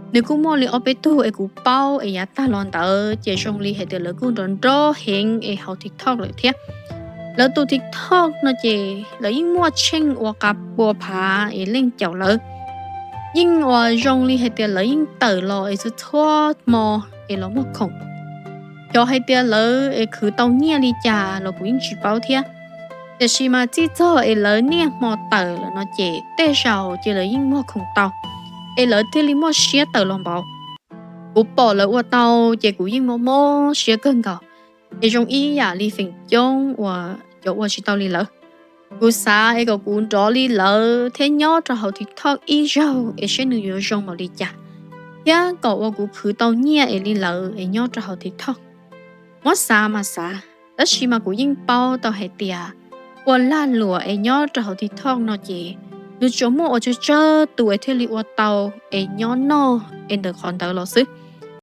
Nws kuj muaj li ob peb tug es kuv paub es yav tag los ntawd ces zoo li hais tias lawv kuj nrov nrov heev es hauv TikTok lawm thiab. Lawv tus TikTok no ces lawv yeej muaj tsheej ua qab pua phav es leej caum lawv. Yeej uas zoo li hais tias lawv yeej tawm los es txhua txhua hmo es los muag khoom. Xyov hais tias lawv es khwv tau nyiaj li cas los kuv yeej tsis paub thiab. Tiam sis mas txij txog es lawv niaj hmo tawm lawm no ces tej zaum ces lawv yeej muag khoom tau, es lawv thiaj li muaj siab tawm los npaum. Kuv pom lawv ua tau ces kuv yeej mob mob siab kawg nkaus, es zoo ib yam li feem coob uas cov ua tsis tau li lawv. Kuv xav es kom kuv nrov li lawv thiab nyob rau hauv TikTok ib zaug es saib nws yuav zoo npaum li cas, thiab kom uas kuv khwv tau nyiaj es li lawv es nyob rau hauv TikTok. Muab xav mas xav, tab sis mas kuv yeej paub tau hais tias ua lag luam es nyob rau hauv TikTok no ces nws tsuas muaj uas tsawg tsawg tus es thiaj li ua tau es nyob noj es ntawm qhov ntawd los xwb.